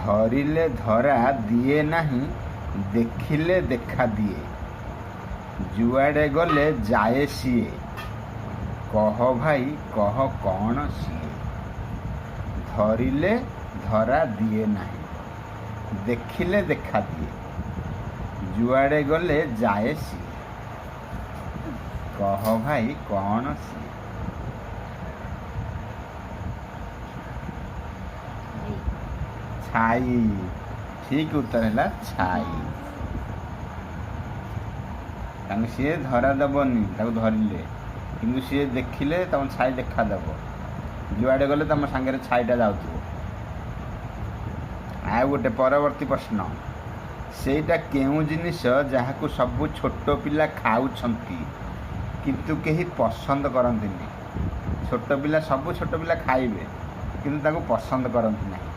ଧରିଲେ ଧରା ଦିଏ ନାହିଁ, ଦେଖିଲେ ଦେଖା ଦିଏ, ଯୁଆଡ଼େ ଗଲେ ଯାଏ ସିଏ, କହ ଭାଇ କହ କ'ଣ ସିଏ? ଧରିଲେ ଧରା ଦିଏ ନାହିଁ, ଦେଖିଲେ ଦେଖା ଦିଏ, ଯୁଆଡ଼େ ଗଲେ ଯାଏ ସିଏ, କହ ଭାଇ କ'ଣ ସିଏ? ଛାଇ। ଠିକ ଉତ୍ତର ହେଲା ଛାଇ। ତାଙ୍କୁ ସିଏ ଧରା ଦେବନି ତାକୁ ଧରିଲେ, କିନ୍ତୁ ସିଏ ଦେଖିଲେ ତମ ଛାଇ ଦେଖା ଦେବ। ଯୁଆଡ଼େ ଗଲେ ତମ ସାଙ୍ଗରେ ଛାଇଟା ଯାଉଥିବ। ଆଉ ଗୋଟେ ପରବର୍ତ୍ତୀ ପ୍ରଶ୍ନ, ସେଇଟା କେଉଁ ଜିନିଷ ଯାହାକୁ ସବୁ ଛୋଟ ପିଲା ଖାଉଛନ୍ତି କିନ୍ତୁ କେହି ପସନ୍ଦ କରନ୍ତିନି? ଛୋଟ ପିଲା, ସବୁ ଛୋଟ ପିଲା ଖାଇବେ କିନ୍ତୁ ତାକୁ ପସନ୍ଦ କରନ୍ତି ନାହିଁ।